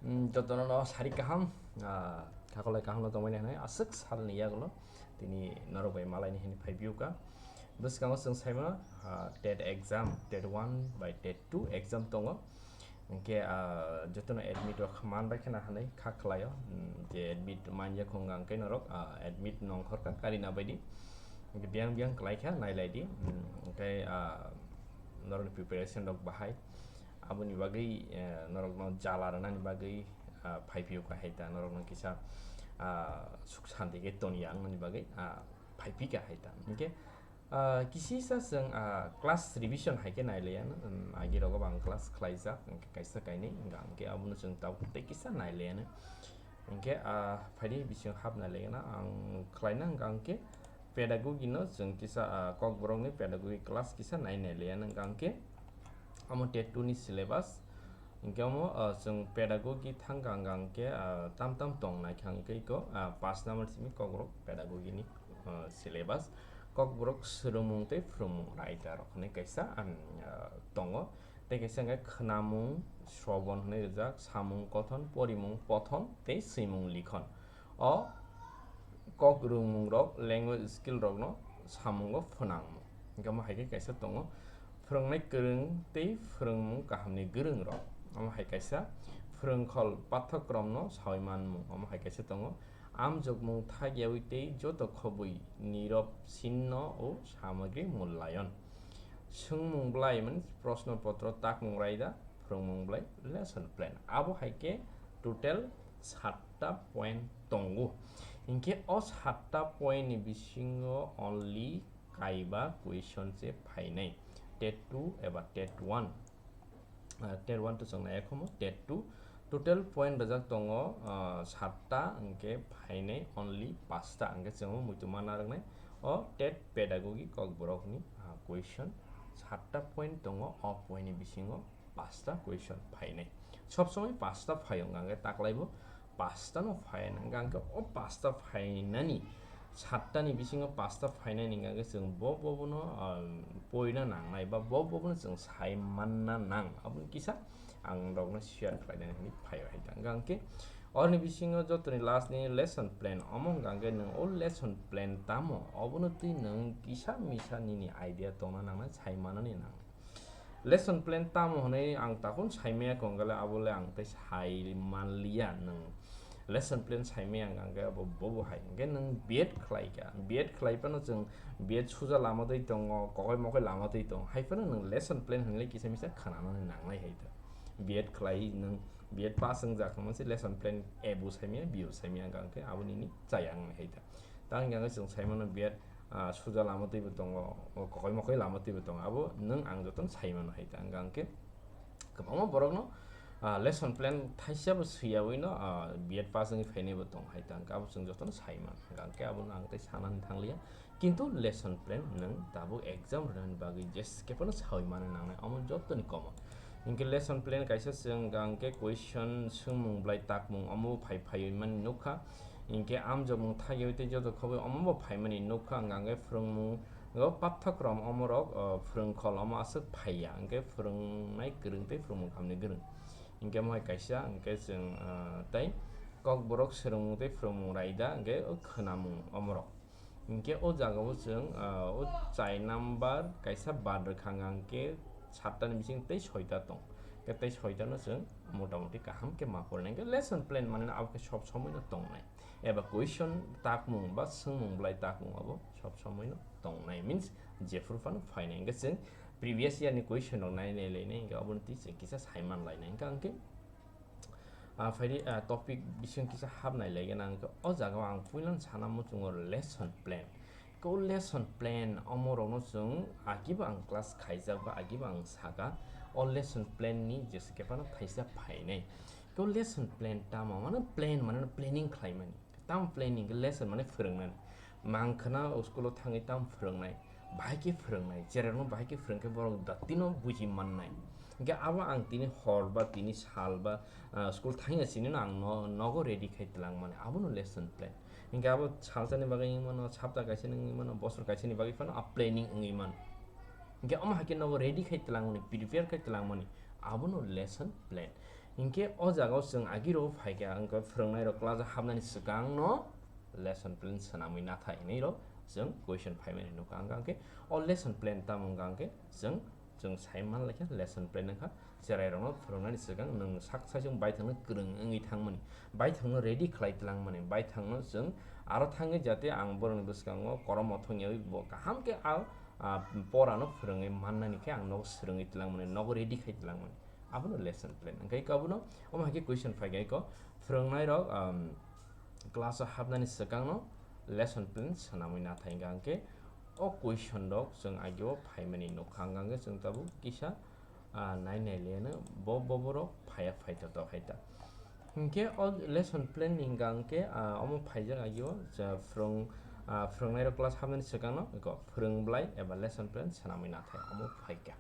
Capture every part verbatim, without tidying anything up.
Mm, jotono no sari kaham, ah, khakolai kaham no tongmani hinwi aswk salni yagulo tini norok bai malaini hinwi phaiphiyokha. Bwskango chwng saimano, ah, TET exam, TET one bai TET two exam tongo. Hinkhe, ah, jotono admit rok manbai kheno hinwi kha khlaio, mm, je admit manya khunga hinkhe norok, ah, admit nongkhorkha karina baidi. Hinkhe biyang biyang khlaikha nailaidi, mm, hinkhe, ah, norokni preparation rok bahai. Aboni bagwi, eh, norokno jala rwnani bagwi, ah, phaiphiyokha hai ta, norokno kisa, ah, suk santi khe toniya wngnani bagwi, ah, phaiphikha hai ta. Hinkhe, ah, kisisa chwng, ah, class revision hai khe nailaiyano, um, agirogo bo ang class khlaijak, hinkhe kaisa kainwi, hinkhe abono chwng tabuk tei kisa nailaiyano. Hinkhe, ah, phaidi bising hapna legena ang khlaina hwnkha hwnkhe pedagogy no chwng kisa, ah, kokborokni pedagogy class kisa nai nai le, hwnkha hwnkhe omo TET two ni syllabus. Hinkhe omo, ah, chwng pedagogy thangkha hwnkha hwnkhe, ah, tam tam tong naikha hwnkhe iko, ah, paanch number simi kokborok pedagogy ni, ah, syllabus. Kokborok swrwngmung tei phwrwngmung raida rok hinwi kaisa, um, ah, tongo. Tei kaisa hwnkhe khwnamung, srobon hinwi rijak, samung kothon, porimung pothon tei swimung likhon. O kok rwngmungrok, language skill rokno samungo phwnangmung. Hinkhe omo hai khe kaisa tongo, phwrwngnai kwrwng tei phwrwngmung kahamni gwrwngrok. Omo hai kaisa phwrwngkhol pathokromno sawi manmung. Omo hai kaisa tongo, amjokmung thakyawi tei joto khobwi nirop sinno o samagri mullayon. Swngmung bwlai, mane, proshno potro, takmung raida, phwrwngmung bwlai, lesson plan. Abo hai khe total satta point tongo. Hinkhe o satta point ni bisingo only kaiba question se phainai. TET two eba TET one. Ah, TET one to chwng nai ekhomo, TET two. Total point rwjak tongo, ah, satta, hinkhe phainai only pasta, hinkhe chwngno muitu ma narwknai. O TET pedagogy kokborokni, ah, question satta point tongo, o point ni bisingo pasta question phainai. Sob somoi pasta phaio, hwnkha hwnkhe taklaibo pasta no phainai, hwnkha hwnkhe o pasta phainani, satta ni bisingo pasta phainani hwnkha hwnkhe chwng bo bo bono, ah, poina nangnai ba bo bo bono chwng sai manna nang, aboni kisa ang rokno share khlainani hinwi phaio hai ta. Hwnkha hwnkhe oroni bisingo jotoni last ni lesson plan omo hwnkha hwnkhe nwng o lesson plan tamo obono twi nwng kisa misa nini idea tongna nangnai, sai manani nangnai. Lesson plan tamo hwnwi ang takhun saimaya kongkale, abole ang tei sai manliya nwng. Lesson plan saimaya ang, ang khe abo bobo hai. Hwnkhe nwng B Ed khlaikha. B Ed khlai phano chwng B Ed suja lama twi tongo, kokoi mokoi lama twi tongo. Hai phano nwng lesson plan hwnwi kisa misa khwnanani nangnai hai ta. B Ed khlai nwng B Ed pass wngjak hwnma se lesson plan A bo saimaya, B bo saimaya ang khe abo nini chaya wngnai hai ta. Tang yang chwng saimano B Ed, ah, suja lama twibo tongo, o kokoi mokoi lama twibo tongo. Abo nwng ang jotono saimano hai ta. Hwnkha hwnkhe kwbangma borokno, ah, lesson plan thaisa bo swiyawi no, ah, B Ed pass wngwi phainaibo tong hai ta. Hwnkhe abo chwng jotono saiman. Hwnkha hwnkhe abono ang tei sanani thangliya. Kintu lesson plan nwng tabuk exam rwnani bagwi jeske phano sawi mano nangnai. Omo jotoni common. Hinkhe lesson plan kaisa chwng hwnkha hwnkhe question swngmung bwlai takmung omo phai phaiwi mani nukha. Hinkhe amjokmung thagwi tei joto khobwi omo bo phaimani nukha, hwnkha hwnkhe phwrwngmung o pathakrom omorok, o, phwrwngkhol omo aswk phaiya, hinkhe phwrwngnai kwrwng tei phwrwngmung khamni kwrwng. Hinkhe mohai kaisa, hinkhe chwng, o, tei kokborok swrwngmung tei phwrwngmung raida, hinkhe o khwnamung omorok. Hinkhe o jagao chwng, o chai number kaisa bad rwkha hwnkha hwnkhe satta ni bising tei soita tong. Khe tei soita no chwng motamoti kaham khe ma porinai. Hinkhe lesson plan mane abo khe sob somoi no tongnai. Eba question takmung ba swngmung bwlai takmung abo sob somoi no tongnai. Means jephuru phano phainai. Hinkhe chwng previous year ni question rok nai nai lainai, hinkhe obo twi chwng kisa sai man lainai. Hinkhe, hinkhe Ah, phaidi, ah, topic bising kisa hapnai laiga nang khe, o jaga o ang puila sana muchungo lesson plan. Khe o lesson plan omo rokno chwng agibo ang class khaijak ba agibo ang saka, o lesson plan ni jesa khe phano thaisa phainai. Khe o lesson plan tamo mano plan mane planning khlaimani. Tamo planning khe lesson mane phwrwngnani. Mang khna o school o thangwi tamo phwrwngnai. Bahai khe phwrwngnai. Cherai rokno bahai khe phwrwng khe borok datino buji mannai. Hinkhe abo ang tini hor ba tini sal ba, ah, school thangya sini no ang no-, nogo ready khai twlang mani. Abono lesson plan. Hinkhe abo salsani bagwi wngwi mano, sapta kaisani wngwi mano, bosor kaisani bagwi phano a planning wngwi mano. Hinkhe omo hai khe nogo ready khai twlang mani, prepare khai twlang mani. Abono lesson plan. Hinkhe o jagao chwng agiro phaikha, wngkha phwrwngnairok class o hapnani swkangno lesson plan swnamwi nathai hinwi rok chwng question phaimani nukha. Hwnkha hwnkhe o lesson plan tamo wngkha hwnkhe chwng, chwng sai manlaikha lesson plan wngkha cherairokno phwrwngnani swkang nwng sak sai chwng baithangno kwrwng wngwi thangmani, baithangno ready khlai tlangmani, baithangno chwng aro thangwi jate ang borokni bwskango korom mothong yawi bo kaham khe a, a, porano phwrwngwi mannani khe ang nogo swrwngwi tlangmani, nogo ready khai tlangmani. Abono lesson plan. Hwnkhe iko abono, omo hai khe question phaikha iko, phwrwngnairok, um, class o hapnani swkangno lesson plan swnamwi nathai hwnkha hwnkhe o question rok chwng agio phaimani nukha hwnkha hwnkhe chwng tabuk kisa, ah, nai nai leno bo, bo borok phaiya phaito to hai ta. Hwnkhe o lesson plan ni hwnkha hwnkhe, ah, omo phaijak agio, ja, phwrwng, ah, phwrwngnairok class hapnani swkangno iko phwrwng bwlai eba lesson plan swnamwi nathai omo phaikha.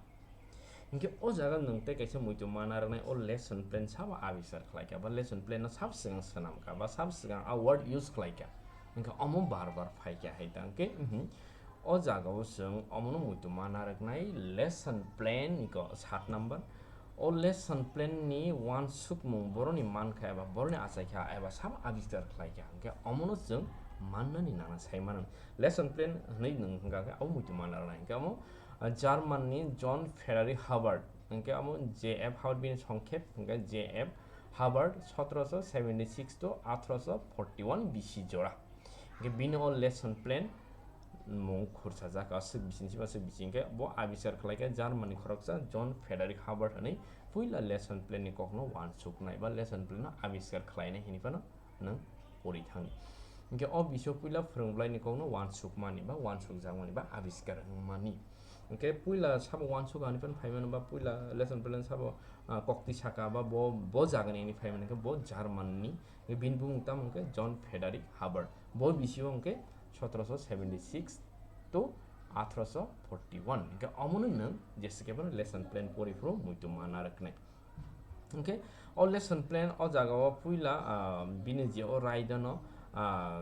Hinkhe o jaga nwng tei kaisa muitu mana rwnai o lesson plan sabo abiskar khlaikha ba lesson plan no sabo swkang swnamkha ba sabo swkang a word use khlaikha. Hinkhe omo bar bar phaikha hai ta hwnkhe, mhm, o jagao chwng omono muitu mana rwnai lesson plan ni ko sat number. O lesson plan ni uansukmung boroni mankha eba boroni achaikha eba sabo abiskar khlaikha hwnkhe omono chwng mannani nana sai mano. Lesson plan hwnwi nwng hwnkha khe abo muitu mana rwnai hwnkhe omo, ah, German ni John Frederick Hubbard, hwnkhe amo J F Hubbard bini songkhep, hwnkhe J F Hubbard sotoroso seventy six to athroso forty one B C jora. Hwnkhe bini o lesson plan mung khursajak aswk bising si aswk bising khe bo abiskar khlaikha Germany khoroksa John Frederick Hubbard hwnwi puila lesson plan ni kokno uansuknai ba lesson plan no abiskar khlainai hinwi phano nwng pori thangni. Hwnkhe o bisio puila phwrwng bwlaini kokno uansukmani ba uansukjakmani ba abiskar wngmani. Hwnkhe puila sabo uansuk ani phano phaimano ba puila lesson plan sabo, ah, kokti saka ba bo, bo jagani ani phaimani hwnkhe bo German ni, hwnkhe bini bumung tamo hwnkhe John Frederick Hubbard. Bo bisio hwnkhe sotoroso seventy six to athroso forty one. Hwnkhe omono nwng jesa khe phano lesson plan pori phuru muitu mana rwknai. Hwnkhe o lesson plan o jagao puila, ah, bini je o raidano, ah,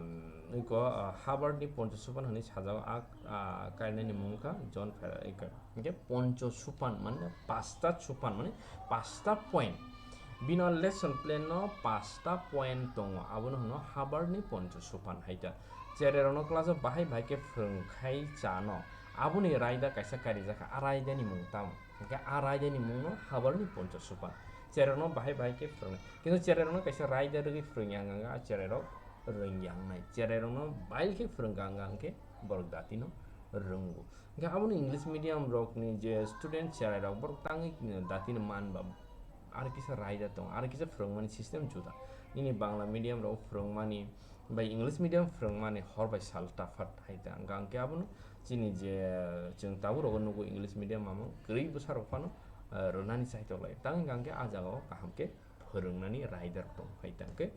iko, ah, Hubbard ni poncho supan hwnwi sajao, a, a, kainani mung wngkha John Frederick. Hwnkhe poncho supan mane pasta supan mane pasta point. Bini o lesson plan no pasta point tongo, abono hwno Hubbard ni poncho supan hai ta. Cherairokno class o bahai bahai khe phwrwng khai chano, aboni raida kaisa karijak kha, a raida ni mung tamo? Hwnkhe a raida ni mung no Hubbard ni poncho supan. Cherairokno bahai bahai khe phwrwngnai. Kintu cherairokno kaisa raida rwgwi phwrwngya hwnkha hwnkhe a cherairok rwngya wngnai. Cherairokno bail khe phwrwngkha hwnkha hwnkhe borok datino rwngo. Hwnkhe abono English medium rokni je student cherairok borok tangwi datino man ba ar kisa raida tongo, ar kisa phwrwngmani system juda. Nini Bangla medium rok phwrwngmani bai English medium phwrwngmani hor bai sal tafat hai ta wngkha. Hwnkhe abono chini je chwng tabuk rogo nugo English medium mamung kwrwi bwsa rok phano, eh, rwnani chaitok lai. Tang wngkha hwnkhe a jagao kaham khe phwrwngnani raida rok tong hai ta hwnkhe.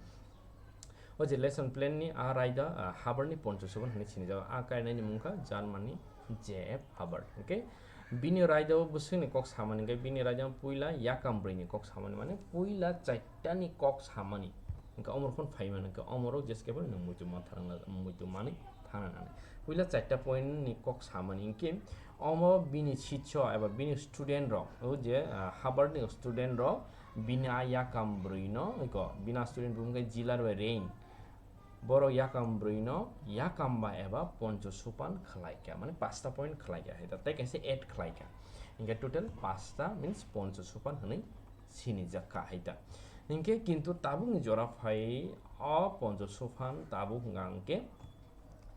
O je lesson plan ni a raida, ah, Hubbard ni poncho suban hwnwi sinijago. A kainani mung kha German ni J F Hubbard. Hwnkhe bini raida o bwswkni kok samani hwnkhe bini raida o puila yakam brwi ni kok samani, mane puila chaita ni kok samani. Hwnkhe omo rok phano phaimani hwnkhe omo rok jesa khe phano nwng muitu ma tharang la, muitu manwi thana nani. Puila chaita point ni kok samani hwnkhe omo bini sitso eba bini student rok, o je, ah, Hubbard ni student rok bini a yakam brwi no, iko, bini a student bumung khe Gilbert Rhein. Borok yakam brwi no yakam ba eba poncho supan khlai kha, mane pasta point khlai kha hai ta, tei kaisa add khlai kha. Hingke total pasta means poncho supan hwnwi sinijak kha hai ta. Hingke kintu tabukni jora phai o poncho supan tabuk hwnka hwnkhe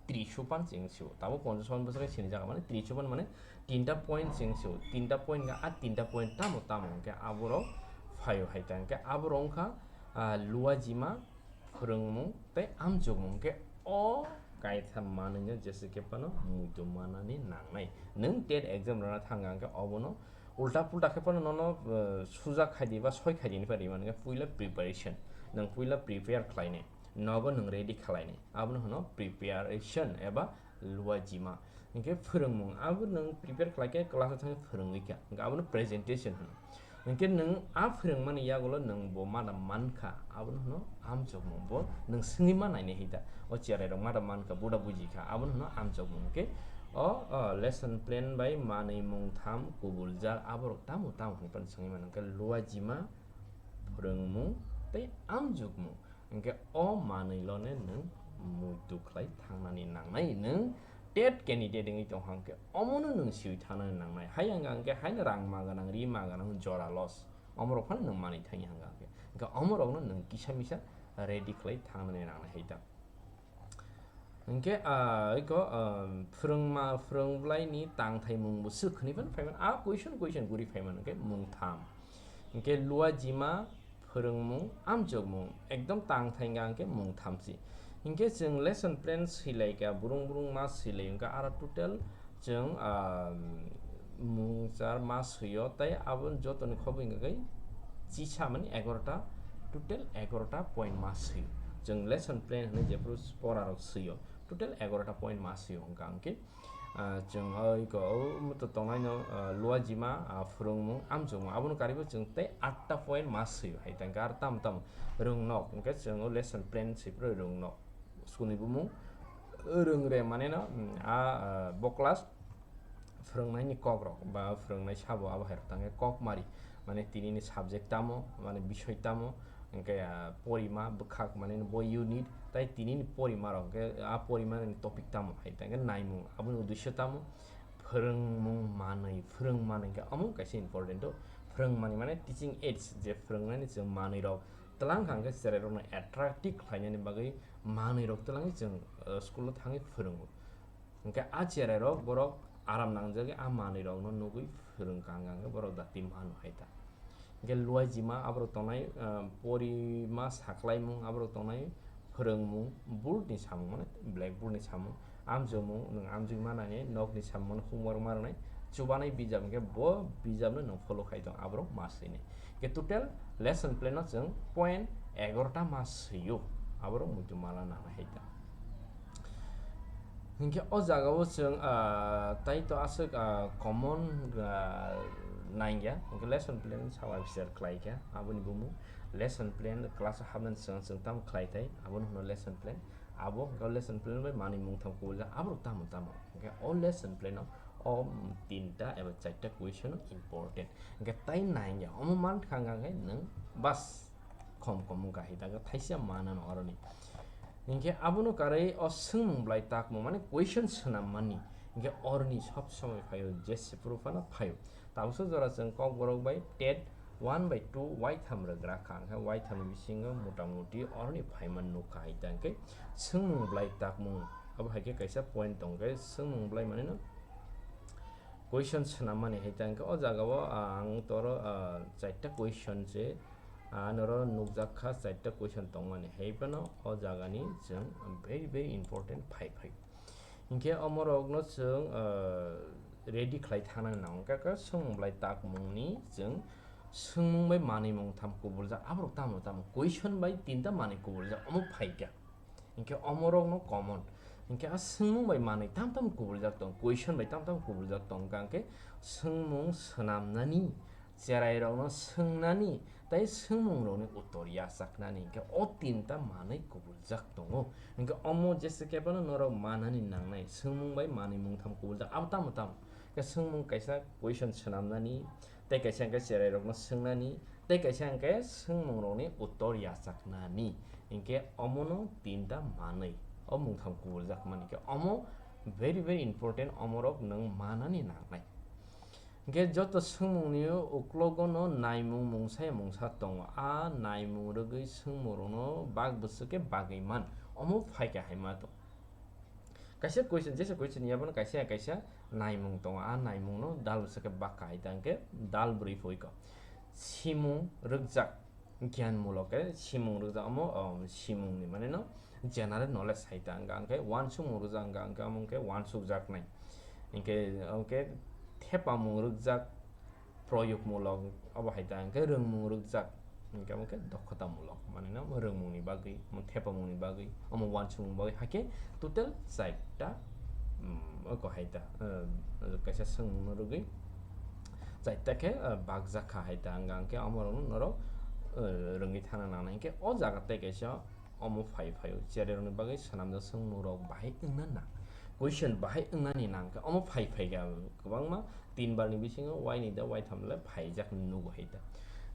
tri supan cheng sio. Tabuk poncho supan bwswk sinijak mane tri supan mane tinta point cheng sio. Tinta point hwnka a tinta point tamo tamo hwnkhe aborok phaio hai ta. Hingke aborok wngkha, ah, luajima, phwrwngmung tei amchukmung. Hwnkhe o kaitha manwino jesa khe phano muitu manani nangnai. Nwng tet exam rwna thangkha hwnkhe obono ulta pulta khe phano nono, eh, sujak khaidi ba soi khaidi hinwi phano rwmani hwnkhe puila preparation. Nwng puila prepare khlainai. Nogo nwng ready khlainai. Abono hwno preparation eba luajima. Hingke phwrwngmung, abo nwng prepare khlai khe class o thangwi phwrwngwi kha, hingke abono presentation hwno. Hingke nwng a phwrwngmani yagulo nwng bo mada mankha, abono hwno amchokmung, bo nwng swngwi ma nainai hita. O cherai rok mada mankha, buda bujikha, abono hwno amchokmung. Hingke o, o lesson plan bai manwi mung tham kubuljak, aborok tamo tamo hwnwi phano swngwi mano, hingke luajima, phwrwngmung tei amjokmung. Hwnkhe o manwi lone nwng muitu khlai thangnani nangnai, nwng TET candidate wngwi tongkha hwnkhe omono nwng siwi thangnani nangnai. Hai wngkha hwnkhe haino rang ma gwnang, ri ma gwnang, jora loss. Omorok phano nwng manwi thangya hwnkha hwnkhe. Hwnkhe omorokno nwng kisa misa ready khlai thangnani nangnai hai ta. Hwnkhe, ah, iko, ah, phwrwngma, phwrwng bwlaini tangthaimung bo swk hwnwi phano phaiman. A question, question guri phaiman hwnkhe mung tham. Hwnkhe luajima, phwrwngmung, amjokmung, ekdom tangthai wngkha hwnkhe mung thamchi. Hwnkhe chwng lesson plan swilaikha, burung burung ma swilai wngkha, aro total chwng, ah, mung char ma swio, tei abo jotoni khobwi wngkha khe chisa mani egarota, total egarota point ma swio. Chwng lesson plan hwnwi jephuru porarok swio, total egarota point ma swio wngkha hwnkhe, ah, chwng oi ko, o muto tongnaino, ah, luajima, ah, phwrwngmung, amjokmung, abono karibo chwng tei atta point ma swio hai tangkhe, aro tamo tamo rwngnok, hwnkhe chwng o lesson plan swiphuru rwngnok. School ni bumung rwngre mane no, mm, a, ah, bo class phwrwngnaini kokrok ba phwrwngnai sabo abo hai rok tangkhe kok mari, mane tini ni subject tamo, mane bisoi tamo, hwnkhe, ah, porima bwkhak mane bo unit, tai tini ni porima rok hwnkhe a porima ni topic tamo hai tangkhe naimung, aboni uddesyo tamo, phwrwngmung manwi, phwrwng manwi hwnkhe omo kaisa important o, phwrwng manwi mane teaching aids, je phwrwngnani chwng manwi rok twlang kha hwnkhe cherai rokno attractive khlainani bagwi manwi rok twlangwi chwng, ah, school o thangwi phwrwngo. Hwnkhe a cherai rok borok aram nangjagwi a manwi rokno nugwi phwrwng kang kang khe borok dati mano hai ta. Hwnkhe luaijima aborok tongnai, ah, porima saklaimung aborok tongnai, phwrwngmung, board ni samung mane blackboard ni samung, amjokmung nwng amjokma nai nok ni samung mane homework ma rwnai, chubanai bijap hwnkhe bo bijap no nwng follow khai tong aborok ma swinai. Hwnkhe total lesson plan no chwng point egarota ma swio, aborok muitu mala nangnai hai ta. Hwnkhe o jaga o chwng, ah, tai to aswk, ah, common, ah, nangya, hwnkhe lesson plan sabo share khlai kha, aboni bumung lesson plan class o habnani swkang chwng tamo khlai thai, abono hwno lesson plan. Abo hwnkhe lesson plan bai manwi mungtham kubuljak, aborok tamo tamo. Hwnkhe o lesson plan o, o tinta eba charta question o important. Hwnkhe tai nangya, omo mankha hwnkhe nwng bas. Khom khom wngkha hai ta, thaisa manano oroni. Hinkhe abono karwi o swngmung bwlai takmung, mane question swnammani. Hinkhe oroni sob somoi phaio jese phuru phano phaio. Tabuksa jora chwng Kokborok bai TET one bai two waitham rwgra kha, hinkhe waitham ni bisingo mota moti oroni phaima nukha hai ta, hinkhe swngmung bwlai takmung. Abo hai khe kaisa point tong khe swngmung bwlai manino question swnammani hai ta, hinkhe o jaga o, ah, ang toro, ah, charta question se Ah, norok nukjak kha, charta question tongmani. Hai phano o jagani chwng very, very important phai phai. Hinkhe omorokno chwng, ah, ready khlai thangnani nango. Kaka swngmung bwlai takmungni chwng swngmung bai manwi mungtham kubuljak. Aborok tamo tamo question bai tinta manwi kubuljak. Omo phaikha. Hinkhe omorokno common. Hinkhe a swngmung bai manwi tam tam kubuljak tong, question bai tam tam kubuljak tong, hinkhe swngmung swnamnani, cherairokno swngnani, tei swngmungrokni uttor yachaknani, hinkhe o tinta manwi kubuljak tongo. Hinkhe omo jesa khe phano norok manani nangnai, swngmung bai manwi mungtham kubuljak, abo tamo tamo. Hinkhe swngmung kaisa question swnamnani, tei kaisa hinkhe cherairokno swngnani, tei kaisa hinkhe swngmungrokni uttor yachaknani. Hinkhe omono tinta manwi, o mungtham kubuljak mani khe omo very, very important, omorok nwng manani nangnai. Hinkhe joto swngmungni uklogo no naimung mungsa ya mungsa tongo. A naimung rwgwi swngmungrokno bak bwswk khe bagwi man, omo phaikha hai ma tong. Kaisa question, jesa question ya bono kaisa ya kaisa naimung tongo. A naimungno dal bwswk khe bak kahai ta hwnkhe dal bwrwi phoiko. Simung rwkjak, gyan mulok khe simung rwkjak, omo, um, simungni mane no general knowledge hai ta wngkha, hwnkhe wansukmung rwkjak wngkha, hwnkhe omo wngkhe wansukjaknai. Hinkhe, hwnkhe thepamung rwkjak, proyogmulok, obo hai ta hwnkhe rwngmung rwkjak, hwnkhe omo khe dokhotamulok, mane no rwngmungni bagwi, omo thepamungni bagwi, omo wansukmung bagwi, hakhe total charta, um, oko hai ta, um, kaisa swngmungno rwgwi charta khe, uh, bakjak kha hai ta, hwnkha hwnkhe omorokno norok, uh, rwngwi thana nangnai. Hwnkhe o jaga tei kaisa omo phai phaio, cherairokni bagwi swnamjak swngmungrok bahai wngna nang, question bahai wngnani nang khe omo phai phai kha kwbangma tin barni bisingo waini da waitham le phaijak nugo hai ta.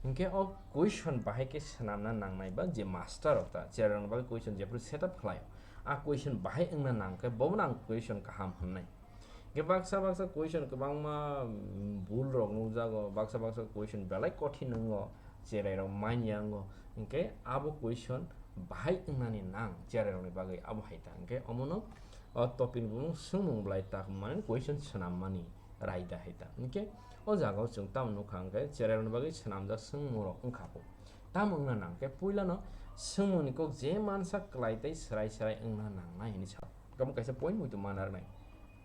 Hinkhe o question bahai khe swnamna nangnai ba je master rok ta cherai rokni bagwi question jephru setup khlai, a question bahai wngna nang khe bobono ang question kaham hwnnai. Hinkhe baksa baksa question kwbangma, mm, bul rok nukjago, baksa baksa question belai kothin wngo, cherai rok manya wngo, hinkhe abo question bahai wngnani nang cherai rokni bagwi abo hai ta. Hinkhe omono o topic ni bumung swngmung belai tak mani question swnammani raida hai ta. Hinkhe o jaga o chwng tamo nukha hinkhe cherai rokni bagwi swnamjak swngmung rok wngkha kho. Tamo wngna nang khe puilano swngmung ni kok je mansa kwlai tei swrai swrai wngna nangnai hinwi sao. Tamo kaisa point muitu mana rwnai.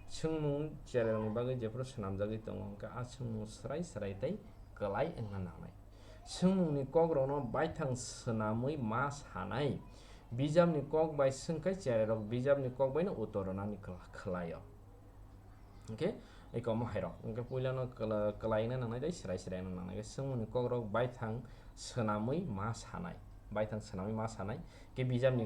Swngmung cherai rokni bagwi jephru swnamjagwi tongo hinkhe a swngmung swrai swrai tei kwlai wngna nangnai. Swngmung ni kok rokno baithang swnamwi ma sanai. Bijap ni kok bai swngkhe cherai rok bijap ni kok bai no uttor rwnani kwla-, khwlai o. Hinkhe eko omo hai rok. Hinkhe puilano kwla-, kwlai wngna nangnai tei swrai swrai wngna nangnai. Swngmung ni kok rok baithang swnamwi ma sanai. Baithang swnamwi ma sanai. Khe bijap ni,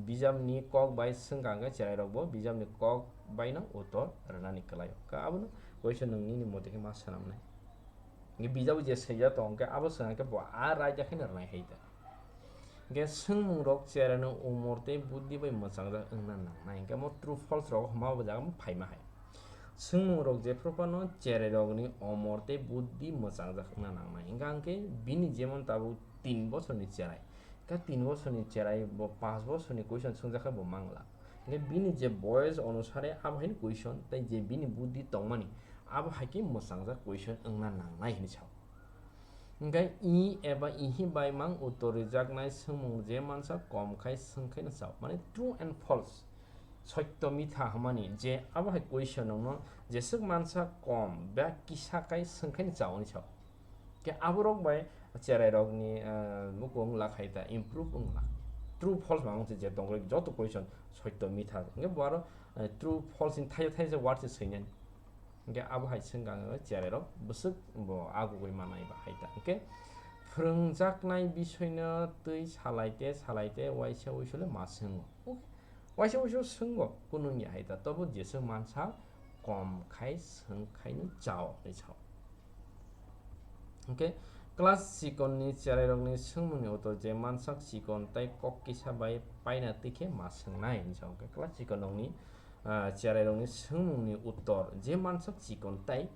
bijap ni kok bai swngkha hinkhe cherai rok bo bijap ni kok bai no uttor rwnani kwlai o. Khe abono question nwng nini mote khe ma swnamnai. Hinkhe bijabo je swijak tong khe abo swngkha khe bo a raida khe no rwnai hai da. Hinkhe swngmung rok cherai no umor tei buddhi bai mwchangjak wngna nangnai. Hinkhe omo true false rok hwnma bo jaga phaima hai. Swngmung rok jephru phano cherai rokni umor tei buddhi mwchangjak wngna nangnai. Hinkhe hinkhe bini jemon tabuk tin bosorni cherai. Khe tin bosorni cherai bo panch bosorni question swngjak khe bo mangla. Hinkhe bini je boyos onusare abo haino question tei je bini buddhi tongmani abo hai khe mwchangjak question wngna nangnai hinwi sao. Hinkhe i eba ihi bai mang uttor rijaknai swngmung je mansa kom khai swng khai no chao, mane true and false, sotto mitha hwnmani je abo hai question wngno jeswk mansa kom ba kisa khai swng khai no chao hinwi sao. Khe aborok bai cherai rokni, ah, bukung wngla khai ta improve wngla. True false mamung se je tongwi joto question sotto mitha. Hinkhe bo aro, eh, true false ni thaio thaio se word se swinani. Hinkhe abo hai swngkha ang cherai rok bwswk bo agugwi manai ba hai ta. Hinkhe phwrwngjaknai bisoino twi salai te salai te waisa uisole ma swngo. Waisa uiso swngo kunu wngya hai ta. Tobo jeswk mansa kom khai swng khai no chao hinwi sao. Hinkhe class chikon ni cherai rokni swngmung ni uttor je mansak chikon tei kok kisa bai paina twi khe ma swngnai hinwi sao. Hinkhe class chikon rokni, ah, cherai rokni swngmung ni uttor je mansak chikon tei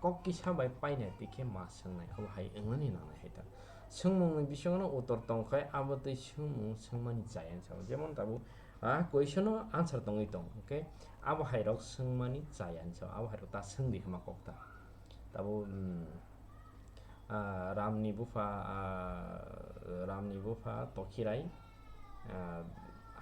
kok kisa bai paina twi khe ma swngnai abo hai wngnani nangnai hai ta. Swngmung ni bisingo no uttor tong khai abo tei swngmung swngmani chaya hinwi sao. Jemon tabuk, ah, question o answer tongwi tong, hinkhe abo hai rok swngmani chaya hinwi sao. Abo hai rok ta swngdi hwnma kok ta. Tabuk, mm, ah, Ramni bupha, ah, Ramni bupha Tokhirai, ah,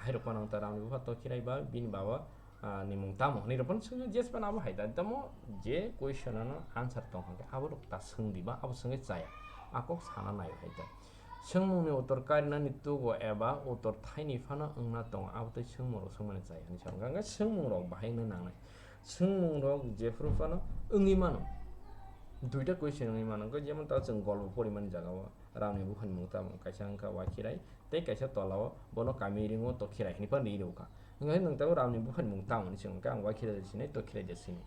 hai rok phano ta Ramni bupha Tokhirai ba bini baba, ah, ni mung tamo hinwi rok phano swngwi jespan abo hai ta tamo je question ano answer tong hwnkhe abo rok ta swngdi ba abo swngwi chaya a kok sana nai hai ta. Swngmung ni uttor karinani tugo eba uttor thaini phano wngna tongo abo tei swngmung rok swngmani chaya hinwi sa wngkha hwnkhe swngmung rok bahai wngna nangnai. Swngmung rok jephru phano wngwi mano. Duita question wngwi mano. Hwnkhe jemon ta chwng golpo porimani jaga o Ramni buphani mung tamo kaisa wngkha Wakhirai tei kaisa tola o bono kami ringo Tokhirai hinwi phano ri rwkha. Hwnkhe nwng tabuk Ramni buphani mung tamo hinwi swngkha ang Wakhirai de sinai Tokhirai de sinai.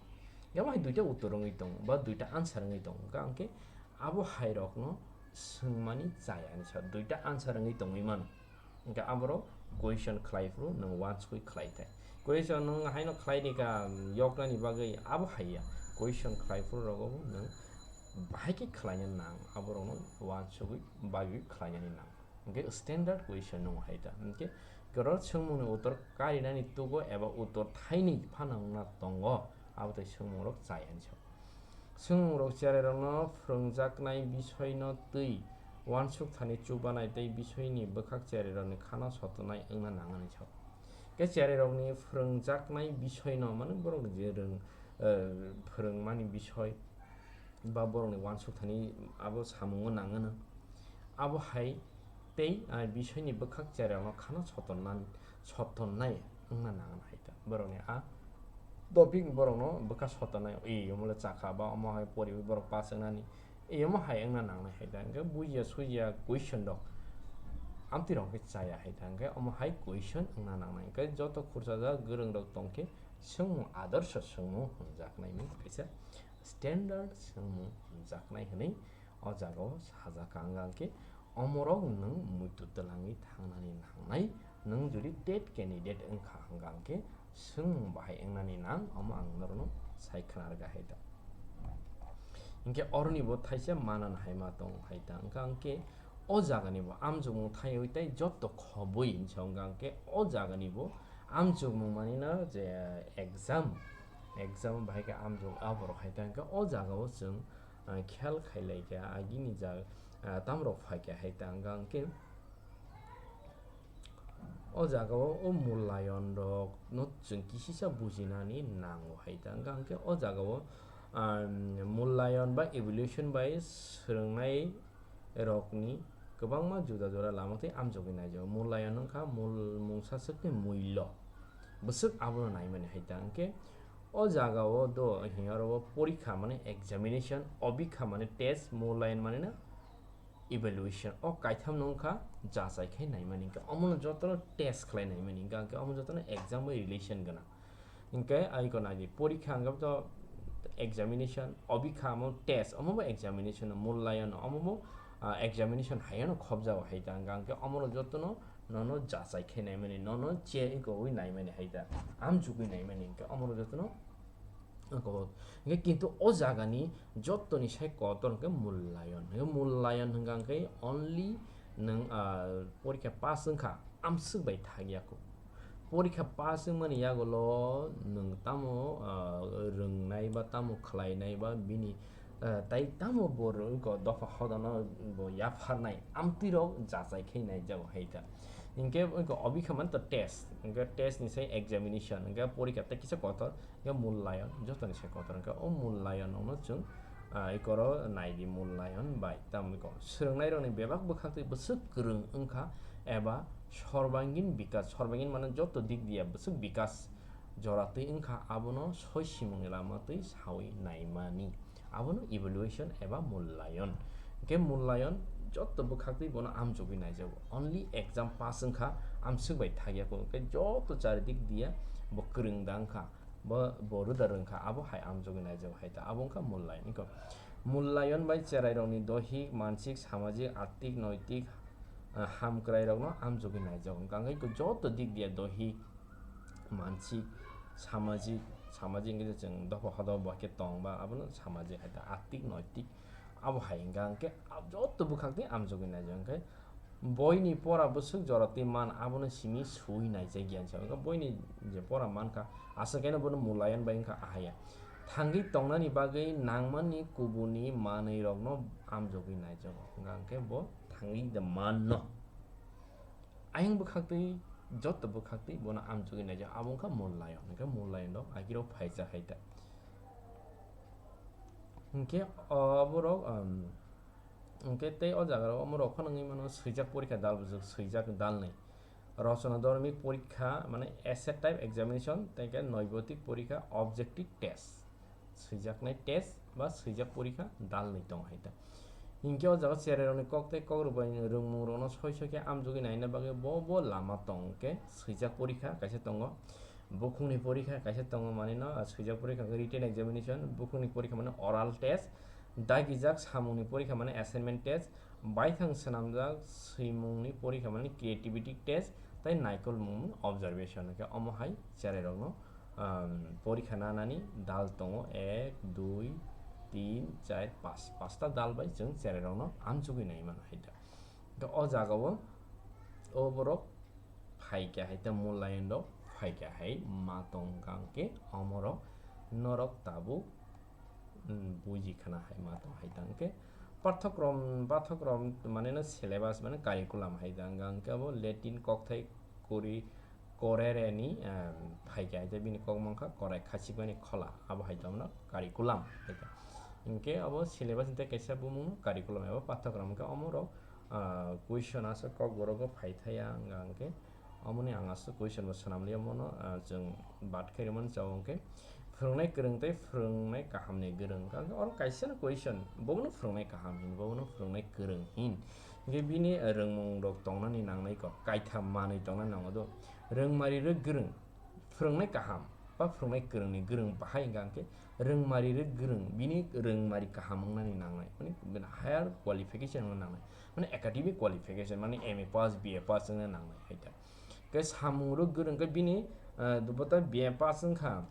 Yamo hai duita uttor wngwi tongo ba duita answer wngwi tongo. Hwnkhe ang khe abo hai rokno swngmani chaya hinwi sa duita answer wngwi tongwi mano. Hwnkhe aborok question khlai phuru nwng uansugui khlai thai. Question nwng haino khlai rika yoknani bagwi abo hai ya. Question khlai phuru rogo bo nwng bahai khe khlaina nang aborokno uansugui bagwi khlainani nang. Hwnkhe standard question nwng hai ta. Hwnkhe kwrwr swngmungni uttor karinani tugo eba uttor thaini phano wngna tongo abo tei swngmungrok chaya hinwi sa. Swngmungrok cherairokno phwrwngjaknai bisoino twi uansuk thani chubanai tei bisoini bwkhak cherairokni khano sotonai wngna nang hinwi sao. Khe cherairokni phwrwngjaknai bisoino, mane borok je rwng, eh, phwrwngmani bisoi ba borokni uansuk thani abo samungo nang hwno. Abo hai tei, ah, bisoini bwkhak cherairokno khano sotonnan-, sotonnai wngna nang hwnwi hai ta. Borokni a topic borokno bwkha sotonnai, e, omo le chakha ba omo hai poriwi borok pass wngnani, e, omo hai wngna nangnai hai ta. Hwnkhe bujiya sujiya question rok amtwi rok khe chaya hai ta. Hwnkhe omo hai question wngna nangnai. Hwnkhe joto khurchajak gwrwng rok tongkhe swngmung adorsho swngmung hwnjaknai ni kaisa standard swngmung hwnjaknai hwnwi O jaga o sajak ang hwnkhe omorok nwng muitu twlangwi thangnani nangnai, nwng jodi TET candidate wngkha hwnkhe swngmung bahai wngnani nang, omo ang norokno sai khna rwkha hai ta. Hinkhe oroni bo thaisa manan hai ma tong hai ta, wngkha hwnkhe o jagani bo amjokmung thaiwi tei jotto khobwi hinsa wngkha hwnkhe o jagani bo amjokmung manina je exam, exam bahai khe amjok aborok hai ta, hwnkhe o jaga o chwng ah, khel khailai kha, agini ja, ah, tamrok phai kha hai ta, hwnkha hwnkhe o jaga o, o mulayon rok no chwng kisisa bujinani nango hai ta, hwnkha hwnkhe o jaga o, ah, mulayon ba evaluation bai swrwngnai rokni kwbangma juda juda lama tei amjogwi naijago. Mulayon wngkha mul-, mungsa swkni mullo, bwswk abono naimani hai ta, hwnkhe o jaga o do hiya oro o porikha mane examination, obikha mane test, mulayon mane na evaluation. O kaitham no wngkha jachai khai naimani, hwnkhe omono jotono test khlai naimani, hwnkhe omo jotono exam bai relation gwnang. Hwnkhe aiko naidi porikha hwnkhe to examination, obikha omo test, omo bo examination, mulayon omo bo, ah, examination hai no khobjago hai ta, hwnkhe omono jotono nono jachai khai naimani, nono che iko wi naimani hai ta, amjugwi naimani, hwnkhe omono jotono iko. Hwnkhe kintu o jagani jottoni sai kotor hwnkhe mulayon. Hwnkhe mulayon hwnkha hwnkhe only nwng, ah, porikha pass wngkha, amswk bai thakya kho. Porikha pass wngmani yagulo nwng tamo, ah, rwngnai ba tamo khlainai ba bini ah, tai tamo bo rwngko dopha hodano bo yapharnai amtwirok jachai khai naijago hai ta. Hinkhe wngkha obikha mane to test, hinkhe test ni sai examination, hinkhe porikha tei kisa kotor, hinkhe mulayon jotoni sai kotor, hinkhe o mulayon no chwng, ah, ikoro naidi mulayon bai tamo wngkha swrwngnairokni bebak bwkhaktwi bwswk kwrwng wngkha eba sorbangin bikas, sorbangin mane joto dik diya bwswk bikas jora twi wngkha, abono soi simungni lama twi sawi naimani, abono evaluation eba mulayon. Hwnkhe mulayon joto bwkhaktwi bono amjogwi naijago. Only exam pass wngkha, amswk bai thakya kho. Hwnkhe joto charidik diya bo kwrwng da wngkha, bo, bo rwda rwngkha, abo hai amjogwi naijago hai ta. Abo wngkha mulayon. Iko mulayon bai cherairokni dohik, mansik, samajik, artik, noitik, ah, hamkwrairokno amjogwi naijago. Hwnkha hwnkhe joto dik diya dohik, mansik, samajik, samajik hwnkhe chwng dopha hodo bo khe tong ba abono samajik hai ta, atik noitik abo hai hwnkha hwnkhe joto bwkhak twi amjogwi naijak hwnkhe boini pora bwswk jora twi man abono simi sui naijak ya hwnkhe boini je pora mankha aswk khe bono mulayon bai wngkha ahaya thangwi tongnani bagwi nangmani kubuni manwi rokno amjogwi naijago hwnkha hwnkhe bo thangwi da manno. Ayang bwkhaktwi, joto bwkhaktwi bono amjogwi naijak, abo wngkha mulayon, hwnkhe mulayon rok agirok phaijak hai ta. Hwnkhe oborok, um, hwnkhe tei o jaga rok omorok phano wngwi mano swijak porikha dal bwswk, swijak dalnwi. Rochona dormik porikha, mane essay type examination, tei khe noibotik porikha, objective test. Swijaknai test ba swijak porikha dalnwi tong hai ta. Hinkhe o jaga cherairokni kok tei kok rwbaini rwngmungrokno soi soi khe amjogwi naina bagwi bo bo lama tong khe swijak porikha kaisa tongo, bukhukni porikha kaisa tongo manwi no, ah, swijak porikha wngkha written examination, bukhukni porikha mane oral test, dagijak samungni porikha mane assignment test, baithang swnamjak swimungni porikha mane creativity test, tei naikolmung observation hwnkhe omo hai cherairokno um, porikha nanani dal tongo, ek, dui, tin, char, pas, pasta dal bai chwng cherairokno amjogwi nai mano hai ta. Hwnkhe o jagao o borok phaikha hai ta, mulayon rok phaikha hai ma tong kang khe omorok norok tabuk, um, buji khana hai ma tong hai ta. Hwnkhe pathokrom, pathokrom mane no syllabus mane curriculum hai ta, hwnkhe abo Latin kokthai kori, korereni, em, phaikha hai ta, bini kok mankha korai khachikmani khola, abo hai tongno curriculum hai ta. Hwnkhe abo syllabus ni tei kaisa bumungno curriculum eba pathokrom hwnkhe omorok, ah, question aswk kokborok o phaithaya wngkha hwnkhe omoni ang aswk question bo swnamli omono, ah, chwng bat khairwmani chao hwnkhe phwrwngnai kwrwng tei phwrwngnai kahamni kwrwng hwnkha hwnkhe oro kaisano question bobono phwrwngnai kaham hin bobono phwrwngnai kwrwng hin. Hwnkhe bini, eh, rwngmung rok tongnani nangnai kok, kaitham manwi tongnani nango do. Rwngmari rwk gwrwng, phwrwngnai kaham, ba phwrwngnai kwrwngni gwrwng bahai hwnkha hwnkhe rwngmari rwk gwrwng, bini rwngmari kaham wngnani nangnai, mani bini higher qualification wngna nangnai, mani academic qualification, mani M A pass, B A pass wngna nangnai hai ta. Khe samung rwk gwrwng khe bini, ah, bota B A pass wngkha,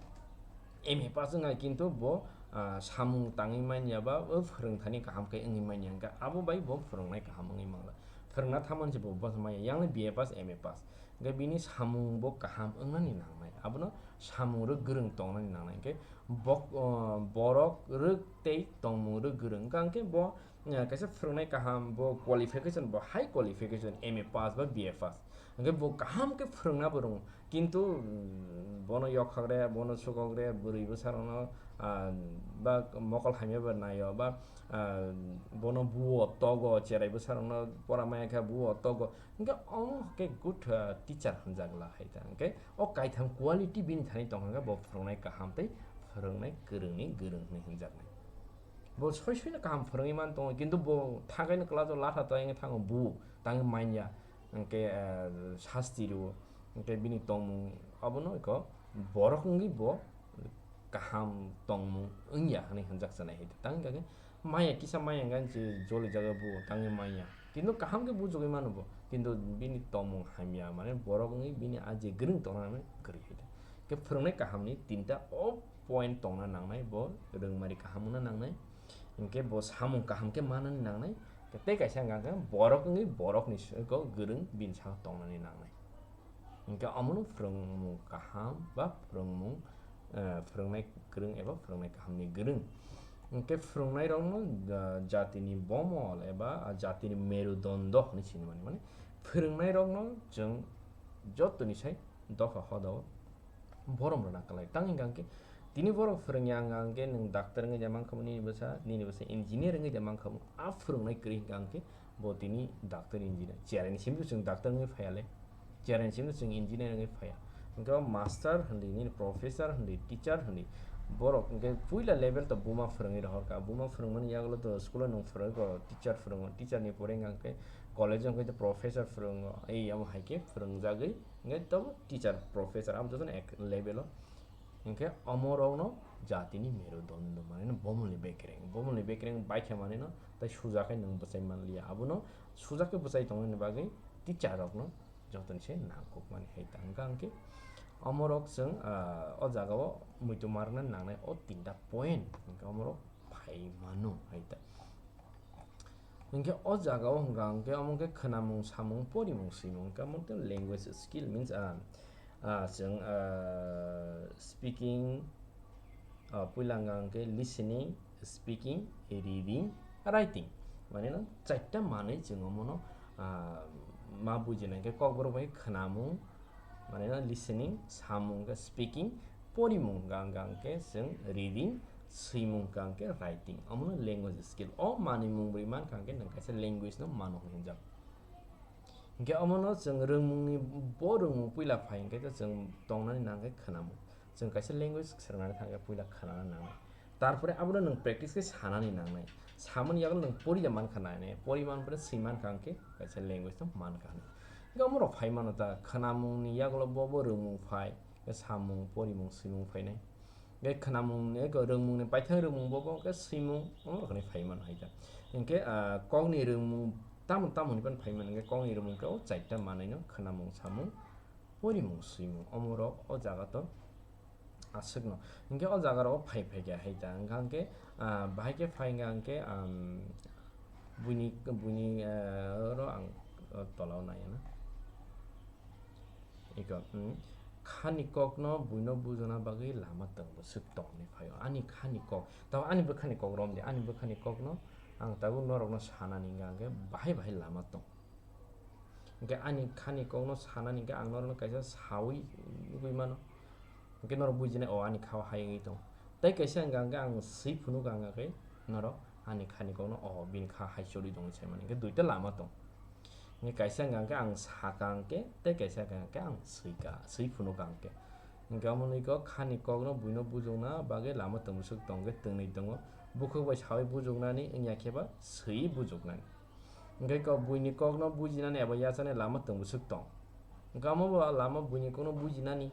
M A pass wngkha, kintu bo, ah, samung tangwi manya ba o phwrwngthani kaham khe wngwi manya, hwnkhe abo bai bo phwrwngnai kaham wngwi mangla. Phwrwngna thaman se bo bwsa maya, yang le B A pass, M A pass. Hwnkhe bini samung bo kaham wngnani nangnai. Abono samung rwk gwrwng tongnani nangnai. Hwnkhe bok-, o, borok rwk tei tongmung rwk gwrwng. Hwnkha hwnkhe bo, eh, kaisa phwrwngnai kaham, bo qualification, bo high qualification, M A pass ba B A pass. Hwnkhe bo kaham khe phwrwngna bo rwngo. Kintu, mm, bono yokhak re, bono sukok re, bwrwi bwsarokno, ah, ba mokol hamya ba naio, ba, ah, bono buo togo, cherai bwsarokno pora maya khe buo togo. Hwnkhe omo khe good, ah, teacher hwnjak la hai ta. Hwnkhe o kaitham quality bini thani tongkha hwnkhe bo phwrwngnai kaham tei phwrwngnai kwrwngni gwrwng hwnwi hwnjaknai. Bo soi soino kaham phwrwngwi man tongo, kintu bo thangkaino class o latha to wngwi thango, bu tangwi manya, hwnkhe, ah, sasti rwo, hwnkhe bini tongmung abono eko borok wngwi bo kaham tongmung wngya hwnwi hwnjak sanai hai ta. Tang hwnkhe maya kisa maya hwnkhe je joli jaga bo tangwi manya. Kintu kaham khe bujugwi mano bo. Kintu bini tongmung hamya, mane borok wngwi bini a je gwrwng tongna hwnwi kwrwi hai ta. Khe phwrwngnai kahamni tinta o point tongna nangnai, bo rwngmari kaham wngna nangnai. Hwnkhe bo samung kaham khe manani nangnai. Tei kaisa hwnkha khe borok wngwi borokni siko gwrwng bini saka tongnani nangnai. Hwnkhe omono phwrwngmung kaham ba phwrwngmung, eh, phwrwngnai kwrwng eba phwrwngnai kahamni gwrwng. Hwnkhe phwrwngnairokno, ah, jatini bomol eba, ah, jatini merudondo hwnwi sinimani, mane phwrwngnairokno chwng jotoni sai dopha hodao borom rwna kwlai. Tang hwnkha hwnkhe tini borok phwrwngya hwnkha hwnkhe nwng doctor wngwi de mankha, nini bwsa, nini bwsa engineer wngwi de mankha, a phwrwngnai kwrwi hwnkha hwnkhe bo tini doctor engineer. Cheraini simi chwng doctor wngwi phaiya le. Cheraini simi chwng engineer wngwi phaiya. Hwnkhe o master hwndi, nini professor hwndi, teacher hwndi. Borok hwnkhe puila level to buma phwrwngwi rohorkha. Buma phwrwngmani yagulo to school o nwng phwrwngwi kho, teacher phwrwngo. Teacher ni pore hwnkha hwnkhe college o hwnkhe to professor phwrwngo. Ei amo hai khe phwrwngjagwi hwnkhe to teacher, professor abo jotono ek level o. Hwnkhe omorokno jatini merudondo, mane no bomolni bekereng. Bomolni bekereng baikha mane no tai sujakhe nwng bwchai manliya. Abono sujakhe bwchai tongnani bagwi teacher rokno jotoni se nangkukmani hai ta. Hwnkha hwnkhe omorok chwng, ah, o jagao muitu marwknani nangnai o tinta point hwnkhe omorok phai mano hai ta. Hwnkhe o jagao hwnkha hwnkhe omo khe khwnamung, samung, porimung, swimung, hwnkhe omo khe language skill means, ah, ah, chwng, ah, speaking, ah, puila hwnkha hwnkhe listening, speaking, reading, writing. Mane no chaita manwi chwng omono, ah, ma bujinai khe kokborok bai khwnamung, mane no listening, samung khe speaking, porimung hwnkha hwnkhe chwng reading, swimung hwnkha hwnkhe writing. Omono language skill. O manwi mung bwrwi mankha hwnkhe nwng kaisa language no mano hwnwi hwnjak. Hwnkhe omono chwng rwngmungni, bo rwngmung puila phai hwnkhe to chwng tongnani nangkhe khwnamung. Chwng kaisa language swrwngnani thangkhe puila khwnana nangnai. Tarpore abono nwng practice khe sanani nangnai. Samani yago nwng poriya mankha nai, pori man pore swi mankha hwnkhe kaisa language no mankha hwnwi. Hwnkhe omorok phai mano ta, khwnamungni yagulo bo bo rwngmung phai, samung, porimung, swimung phainai. Hwnkhe khwnamungni, eko rwngmungni paithak rwngmung bo bo hwnkhe swimung, omorok hwnwi phai mano hai ta. Hwnkhe, ah, kokni rwngmung tamo tamo ni phano phai mano, hwnkhe kokni rwngmung khe o chaita manwi no, khwnamung, samung, porimung, swimung, omorok o jaga to aswkno. Hwnkhe o jaga rok phai phai khe hai ta, hwnkha hwnkhe, ah, bahai khe phai hwnkha hwnkhe, um, buini, buini, ah, oro ang, o tola o nai na. Iko, hmm, khani kokno buino bujona bagwi lama tong bwswk tongni phaio. Ani khani kok, tamo ani bwkhani kok romdi, ani bwkhani kokno ang tabuk norokno sanani hwnkha hwnkhe bahai bahai lama tong. Hwnkhe ani khani kokno sanani hwnkhe ang norokno kaisa sawi nugwi mano. Hwnkhe norok bujinai, o ani kha o hai wngwi tong. Tei kaisa hwnkha hwnkhe ang swi phunukha hwnkha khe norok ani khani kokno, o bini kha hai chorwi tongwi saimani. Hwnkhe duita lama tong. Hwnkhe kaisa hwnkha hwnkhe ang sakha hwnkhe, tei kaisa hwnkha hwnkhe ang swikha, swi phunukha hwnkhe. Hwnkhe omo nwi kok khani kokno buino bujokna bagwi lama tong bwswk tong khe twngnwi tongo. Bukhuk bai sawi bujoknani wngya khe ba swi bujoknani. Hwnkhe kok buini kokno bujinani eba yachani lama tong bwswk tong. Hwnkhe omo bo lama buini kokno bujinani.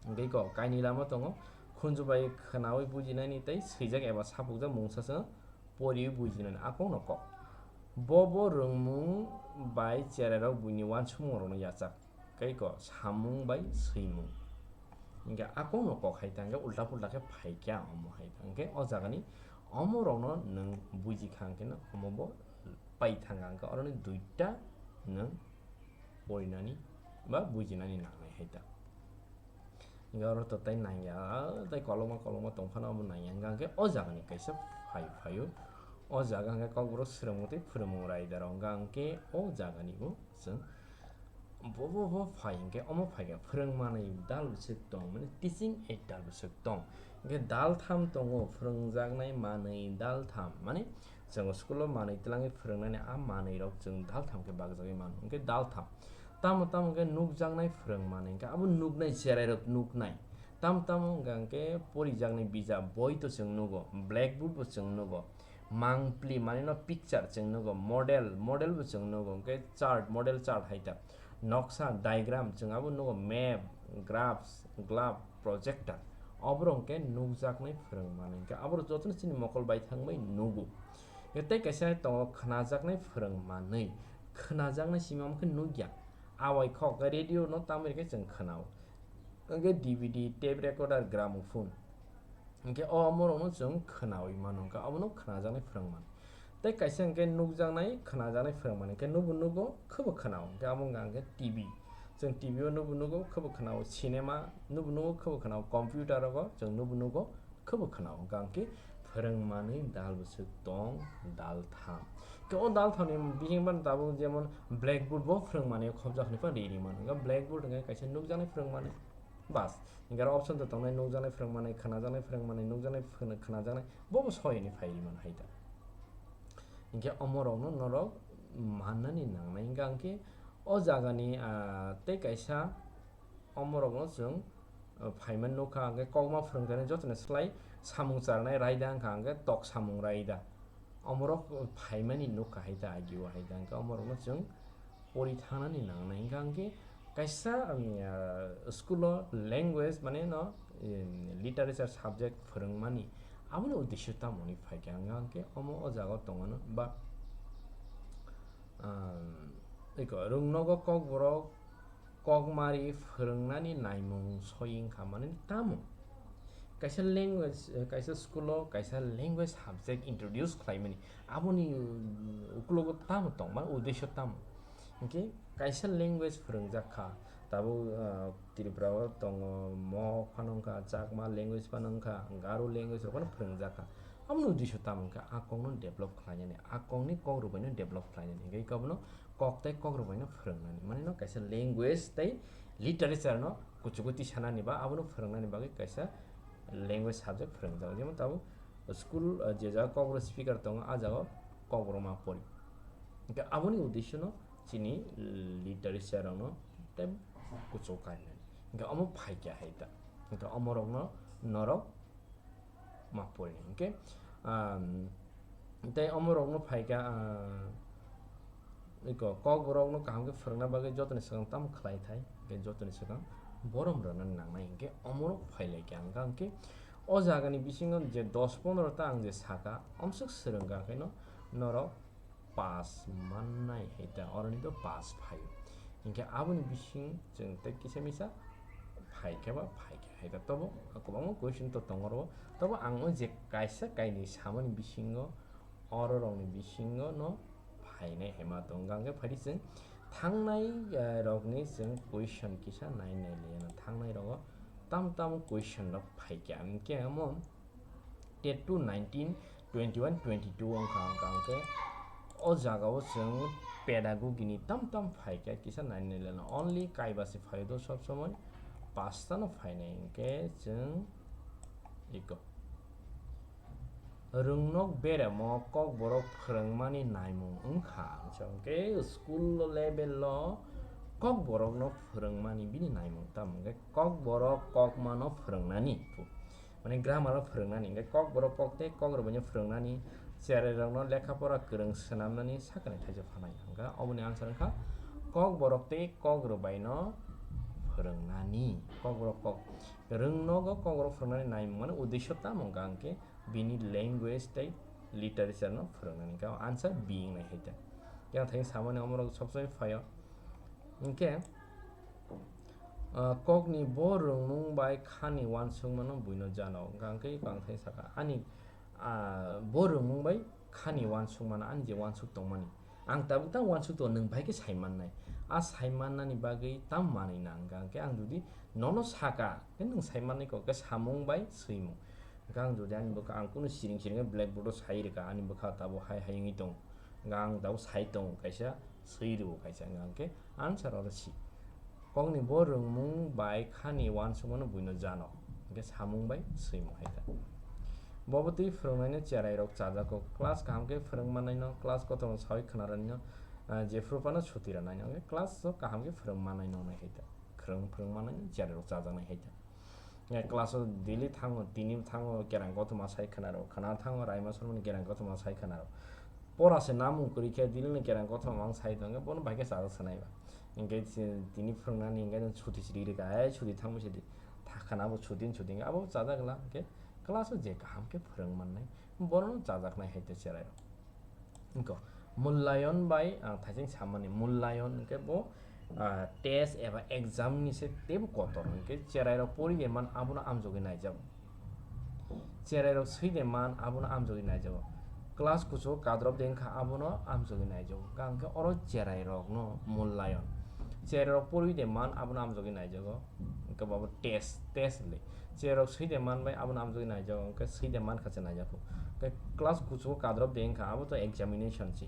Hingke kok kainwi lama tongo, khunju bai khwnawi bujinani tei swijak eba sapukjak mungsa se poriwi bujinani, a kokno kok. Bo bo rwngmung bai cherairok buini uansukmungrokno yachak, tei kok samung bai swimung. Hingke a kokno kok hai ta hingke ulta pulta khe phai kha omo hai ta. Hingke o jagani omorokno nwng buji kha hingke no omo bo pai thang kha, hingke oroni duita nwng porinani ba bujinani nangnai hai ta. Hingke oro to tei nangya, tei kolokma kolokma tongphano omo nangya, hingke hingke o jagani kaisa phai phaio. O jaga hingke kokborok swrwngmung tei phwrwngmung raida rok hingke hingke o jagani bo chwng bo bo bo phai hingke omo phai khe phwrwng manwi dal bwswk tong, mane teaching aid dal bwswk tong. Hingke dal tham tongo, phwrwngjaknai manwi dal tham, mane chwng school o manwi twlangwi phwrwngnani a manwi rok chwng dal tham khe bakjagwi mano, hingke dal tham. Tamo tamo khe nukjaknai phwrwng manwi, hingke abo nuknai cherairok nuknai. Tamo tamo hingka hingke porijaknai bijap boi to chwng nugo, blackboard bo chwng nugo, mangpli manwi no picture chwng nugo, model, model bo chwng nugo, hingke chart, model chart hai ta, noksa, diagram chwng abo nugo, map, graphs, glove, projector. Oborok hingke nukjaknai phwrwng manwi, hingke aborok jotono chini mokol bai thangbai nugo. Hingke tei kaisa tongo khwnajaknai phwrwng manwi, khwnajaknai simi omo khe nukya. Awai khok radio no tamwi rikhe chwng khwnao. Hingke D V D, tape recorder, gramophone. Hingke o omorokno chwng khwnawi mano, hingke obono khwnajaknai phwrwng mano. Tei kaisa hingke nukjaknai, khwnajaknai phwrwng mano, hingke nubo nugo, khwbo khwnao, hingke abo wngkha hingke T V. Chwng T V o nubo nugo, khwbo khwnao, cinema nubo nugo, khwbo khwnao, computer rogo chwng nubo nugo, khwbo khwnao, hingka hingke phwrwng manwi dal bwswk tong, dal tham. Hingke o dal thamni bising phano tabuk jemon blackboard bo phwrwng manwi khobjak hinwi phano ri ri mano. Hingke blackboard hingke kaisa nukjaknai phwrwng manwi. Bas, hingke aro option to tongnai, nukjaknai phwrwng manwi, khwnajaknai phwrwng manwi, nukjaknai phwrwng-, khwnajaknai, bobo soi hinwi phai ri mano hai ta. Hingke omorokno norok mannani nangnai, hingka hingke o jagani, ah, tei kaisa omorokno chwng, ah, phaimani nukha, hingke kokma phwrwngjaknai jotoni slai samung charnai raida wngkha, hingke tok samung raida. Omorok phaimani nukha hai ta, agio hai ta, hingke omorokno chwng pori thangnani nangnai, hingka hingke kaisa, um, ah, school o language mane no, um, literature subject phwrwngmani, aboni uddesyo tamo hinwi phaikha, hingka hingke omo o jaga o tongmano ba, um, eko rwngnogo kokborok kokmari phwrwngnani naimung soi wngkha, mane tamo kaisa language, eh, kaisa school o kaisa language subject introduce khlaimani, aboni, um, uklogo tamo tongma, uddesyo tamo? Hingke kaisa language phwrwngjak kha, tabuk, ah, Tripura o tongo, Mok phano wngkha, Chakma language phano wngkha, Garo language rok phano phwrwngjak kha. Aboni uddesyo tamo hingkhe a kokno develop khlainani, a kokni kok rwbaino develop khlainani, hingkhe abono kok tei kok rwbaino phwrwngnani, manino kaisa language tei literature no kuchugo tisanani ba abono phwrwngnani bagwi kaisa language subject phwrwngjak. Jemon tabuk school, ah, je jaga kokborok speaker tongo, a jaga o kokborok ma pori. Hingkhe aboni uddesyo no chini literature rokno tei kuchugo karinani. Hingkhe omo phaikya hai ta. Hingkhe omorokno norok ma porinai. Hingkhe, um, tei omorokno phaikha, ah, iko kokborokno kaham khe phwrwngna bagwi jotoni swkang tamo khlai thai, hingkhe jotoni swkang borom rwna nangnai, hingkhe omorok phailaikha. Hingkha hingkhe o jagani bisingo je dos pondro ta ang je sakha, omswk swrwngkha khe no norok pass mannai hai ta, oroni to pass phaio. Hingkhe aboni bising chwng tei kisa misa phaikhe ba phaikhe hai ta. Tobo kwbangma question to tongo oro, tobo ang o je kaisa kainwi samani bisingo, oro rokni bisingo no phainai hai ma tongo. Hingkhe phaidi chwng thangnai, eh, rokni chwng question kisa nai nai liya no, thangnai rogo tam tam question rok phaikhe, hingkhe amo TET two nineteen twenty-one twenty-two wngkha, hingkha hingkhe o jaga o chwng pedagogy ni tam tam phaikha kisa nai nai leno, only kaiba se phaio do sob somoi, pasta no phainai, hingkhe chwng iko rwngnok beremo kokborok phwrwngmani naimung wngkha, hingkhe school level o kokborokno phwrwngmani bini naimung tamo hingkhe kokborok kokmano phwrwngnani. Mane grammar o phwrwngnani, hingkhe kokborok kok tei kok rwbaino phwrwngnani, cherai rokno lekha pora kwrwng swnamnani sakani thaisa phanai. Hingkha oboni answer wngkha kokborok tei kok rwbaino Rwngnani kokborok kok rwng nogo kokborok phwrwngnani naimung mani uddesho tamo hwnkha hwnkhe bini language tei literature no phwrwngnani hwnkhe answer B wngnai hai ta. Yang thani samani omorok sob somoi phaio. Hwnkhe, ah, kokni bo rwngmung bai khani uansukmano buino jano hwnkha hwnkhe ang thani saka ani, ah, bo rwngmung bai khani uansukmano ani je uansuk tongmani. Ang tabuk tang uansuk tongo, nwng bai khe sai mannai. A sai mannani bagwi tamo manwi nang hwnkha hwnkhe ang jodi nono saka, khe nwng sai mannai kok, khe samung bai swimung. Hwnkhe ang jodi ani bwkha ang kunu siring siring khe blackboard o sai rwkha, ani bwkha tabuk hai hai wngwi tongo. Hwnkhe ang tabuk sai tongo kaisa, swi rwo kaisa, hwnkha hwnkhe answer oro C. Kokni bo rwngmung bai khani uansukmano buino jano, hwnkhe samung bai swimung hai ta. Bobo twi phwrwngnaino cherairok chajago, class kaham khe phwrwng mannaino, class kotorno sawi khwnarwino, ah, jephuru phano suti rwnaino, hwnkhe class o kaham khe phwrwng mannaino wngnai hai ta. Phwrwng, phwrwng mannaino cherairok chajaknai hai ta. Eh, class o daily thango, tini thango, kerang kothoma sai khwnaro, khwna thango, Raima Sarmani kerang kothoma sai khwnaro. Pora se namung kwrwi khe daily ni kerang kothoma mang sai tongo, bono bai khe chajak sanai ba. Hwnkhe si-, tini phwrwngnani hwnkhe chwng chuti chiri rwkha, "Ai, chuti thangma sidi." Tha khana bo chuti, chuti hwnkhe abo bo chajak la, hwnkhe class o je kaham khe phwrwng mannai, bono chajaknai hai te cherairok. Wngkha, mulayon bai ang thaising samani, mulayon hwnkhe bo, ah, test eba exam ni se teibo kotor, hwnkhe cherairok pori de man abono amjogwi naijago. Cherairok swi de man abono amjogwi naijago. Class kuchugo kadrop de wngkha abono amjogwi naijago. Hwnkhe oro cherairokno mulayon. Cherairok pori de man abono amjogwi naijago. Hwnkhe bo test, test le. Cherairok swi de man bai abono amjogwi naijago. Hwnkhe swi de man kha se naijago. Hwnkhe class kuchugo kadrop de wngkha abo to examination se.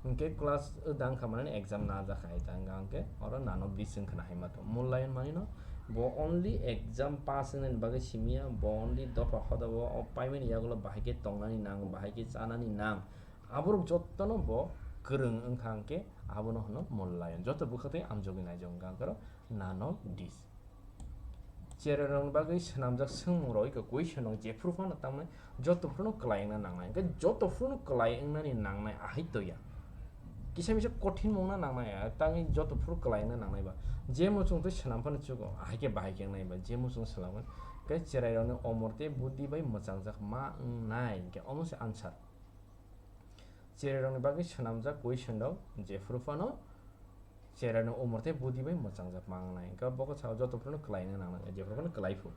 Hwnkhe class da wngkha mane exam na jakha hai ta wngkha hwnkhe oro nano bising khna hai ma to. Mulayon mani no Bo only exam pass wngnani bagwi simiya, bo only dopha hoda o, o paimani yagulo bahai khe tongnani nang, bahai khe chanani nang. Aborok jottono bo kwrwng wngkha hwnkhe abono hwno mulayon. Joto bwkhaktwi amjogwi naijak wngkha hwnkhe oro none of this. Cherairokni bagwi swnamjak swngmung rok iko question rok jephuru phano tangmani joto phuru no kwlai wngna nangnai. Hwnkhe joto phuru no kwlai wngnani nangnai ahai toya. Kisa misa kothin mungna nangnai, tangwi joto phuru kwlai wngna nangnai ba. Je muchung twi swnam phano chugo, ahai khe bahai khe wngnai ba. Je muchung swnamgwi khe cherairokni omor tei buddhi bai mwchangjak ma wngnai, hwnkhe omo se answer. Cherairokni bagwi swnamjak question rok jephuru phano cherairokni omor tei buddhi bai mwchangjak ma wngnai. Hwnkhe bo khe sao joto phuru no kwlai wngna nangnai, jephuru phano kwlai phu.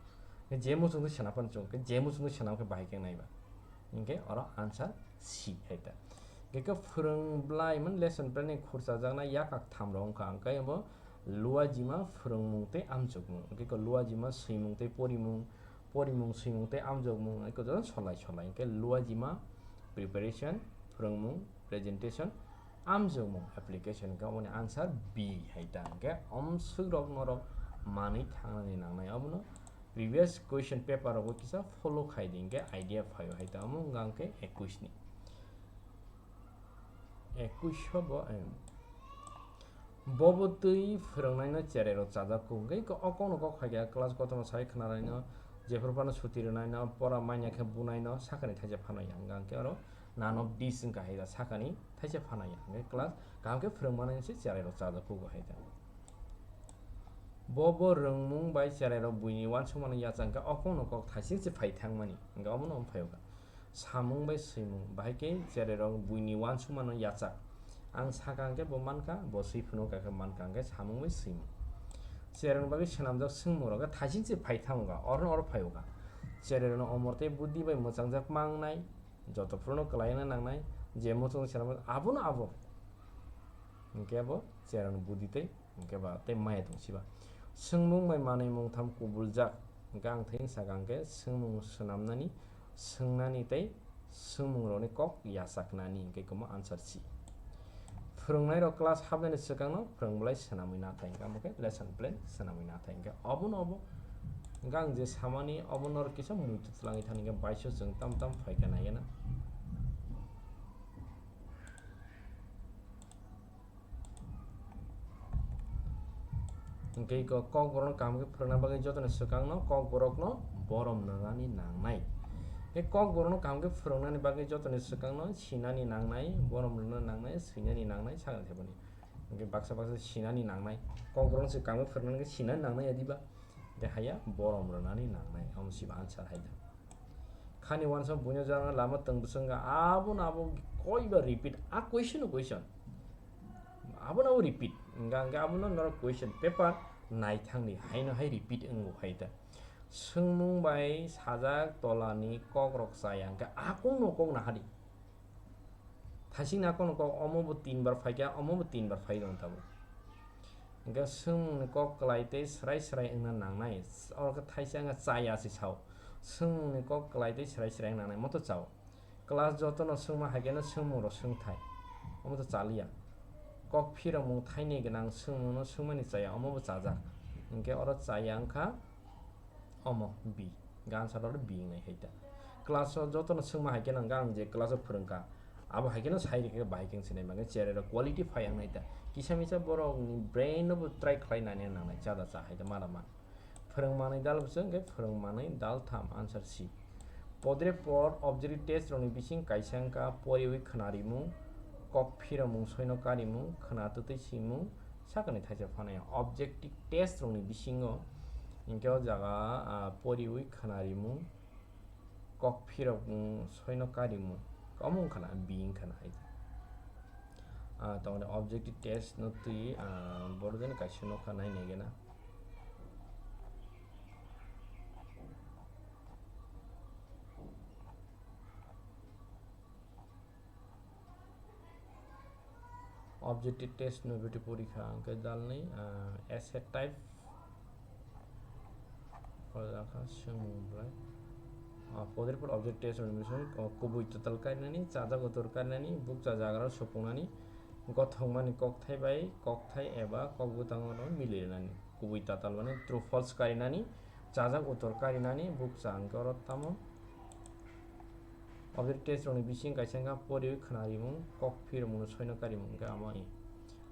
Je muchung twi swnam phano chugo, je muchung twi swnam khe bahai khe wngnai ba. Hwnkhe oro answer C hai ta. Hwnkhe khe phwrwng bwlai mani lesson plan ni khurchajaknai yakak tham rok wngkha, hwnkhe abo luajima phwrwngmung tei amjokmung, hwnkhe khe luajima swimung tei porimung, porimung swimung tei amjokmung, hwnkhe joto solai solai, hwnkhe luajima preparation, phwrwngmung, presentation, amjokmung, application, hwnkhe aboni answer B hai ta. Hwnkhe omswk rok norok manwi thangnani nangnai, abono previous question paper rogo kisa follow khai di, hwnkhe idea phaio hai ta. Omo wngkha hwnkhe ekush ni. Ekush o bo, em, bobo twi phwrwngnaino cherairok chajak kuk, hwnkhe o kokno kok phaikha class kotorma sai khwnanaino, jephuru phano suti rwnaino, pora manya khe bunaino, sakani thaisa phano ya, hwnkha hwnkhe oro none of this wngkha hai da, sakani thaisa phano ya, hwnkhe class kaham khe phwrwng manai se cherairok chajak kugo hai da. Bo bo rwngmung bai cherairok buini uansukmano yachak, hwnkhe o kokno kok thaising se phai thangmani, hwnkhe omono omo phaio kha. Samung bai swimung, bahai khe cherairok buini uansukmano yachak. Ang saka hwnkhe bo mankha, bo swi phunukha khe mankha, hwnkhe samung bai swimung. Cherairokni bagwi swnamjak swngmungrok khe thaising se phai thango kha, orono oro phaio kha. Cherairokno omor tei buddhi bai mwchangjak ma wngnai, joto phuru no kwlai wngna nangnai, je muchung swnamjak abono abo. Hwnkhe abo cherairokni buddhi tei Hwnkhe ba tei maya tong siba. Swngmung bai manwi mungtham kubuljak. Hwnkhe ang thai wng sakha hwnkhe swngmung swnamnani, swngnani tei swngmungrokni kok yachaknani hwnkhe kwma answer C. Phwrwngnairok class hapnani swkangno phwrwng bwlai swnamwi nathai hwnkhe amo khe lesson plan swnamwi nathai hwnkhe obono obo hwnkhe ang je samani obono kisa muitu twlangwi thani hwnkhe baiso chwng tam tam phaikha naigena. Hwnkhe iko kokborokno kaham khe phwrwngna bagwi jotoni swkangno kokborokno borom rwnani nangnai. Hwnkhe kokborokno kaham khe phwrwngnani bagwi jotoni swkangno sinani nangnai, borom rwnani nangnai, swinani nangnai, sakni theboni. Hwnkhe baksa baksa sinani nangnai. Kokborok se kangwi phwrwngnani sinani nangnai adiba. Hwnkhe haya borom rwnani nangnai. Omo siba answer hai da. Khani uansuk buino jora lama twng bwswk wngkha, abono abo koiba repeat, a question o question. Abono abo repeat. Hwnkha hwnkhe abono norok question paper naithangdi, haino hai repeat wngo hai da. Swngmung bai sajak tolani kokrok chaya hwnkhe a kokno kok nahadi. Thaisingni a kokno kok omo bo tin bar phaikha, omo bo tin bar phai tongo tabuk. Hwnkhe swngmungni kok kwlai tei swrai swrai wngna nangnai. Oro khe thaisa wngkha chaya se sao. Swngmungni kok kwlai tei swrai swrai wngna nangnai. Moto chao. Class jotono swngma hai kheno swngmungrok swngthai. Omo to chaliya. Kok phirokmung thainwi gwnang swngmungno swngmani chaya, omo bo chajak. Hwnkhe oro chaya wngkha omo B. Hwnkhe answer oro B wngnai hai ta. Class o jotono swngma hai kheno hwnkhe ang je class o phwrwngkha, abo hai kheno sai rikhe bahai khe wng sinai mangkhe, cherai rok quality phai wngnai ta. Kisa misa borokni brain no bo try khlai nani nangnai, chada cha hai ta mala man. Phwrwng manwi dal bwswk hwnkhe phwrwng manwi dal tham, answer C. Podre pod objective test rokni bising kaisa wngkha poriwi khwnarimung, kok phiromung, soino karimung, khwna twtwi simung, sakani thaisa phanai. Objective test rokni bisingo hwnkhe o jaga, ah, poriwi khwnarimung, kok phiromung, soino karimung, omo wngkha na, B wngkha na hai. Ah, tongmani objective test no twi, ah, borok jani kaisa nokha nai nai gana. Objective test no beti porikha hwnkhe dalni, ah, essay type. Pore jakha swngmung belai. Ah, podre pod objective test rokni bising, ah, kubui tatal karinani, chajak utor karinani, bukcha jaga rok supungnani, gothokmani kokthai bai kokthai eba kok bwtang rok mili rwnani. Kubui tatal mani true false karinani, chajak utor karinani, bukcha hwnkhe oro tamo. Objective test rokni bising kaisa wngkha poriwi khwnarimung, kok phiromung, soino karimung, hwnkhe amo i.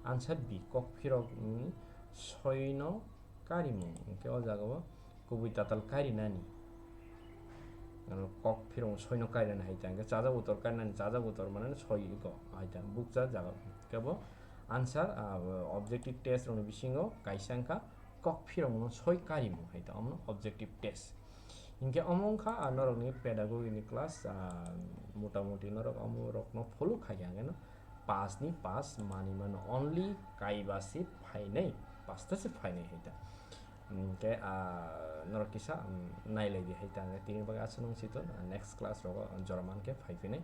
Answer B, kok phirokni soino karimung, hwnkhe o jaga o kubui tatal karinani. Ano kok phiromung soino karinani hai ta, hwnkhe chajak utor karinani, chajak utor mane soi iko hai ta, bukcha jaga. Hwnkhe bo answer, ah, objective test rokni bisingo kaisa wngkha kok phiromungno soi karimung hai ta, omono objective test. Hinkhe omo wngkha, ah, norokni pedagogy ni class, ah, mota moti norok omo rokno follow khai khe hwnkhe no pass ni pass mani mano, only kaiba se phainai, pasta se phainai hai ta. Hinkhe, ah, norok kisa, um, nailai di hai ta, hwnkhe tini bagwi aswk nung siton, ah, next class rogo jora man khe phai phinai.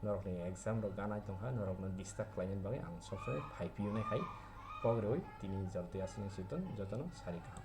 Norokni exam rok ganai tongkha, norokno disturb khlainani bagwi ang sob somoi phai phiyunai hai kok rwi tini jora twi aswk nung siton jotono sari kaham.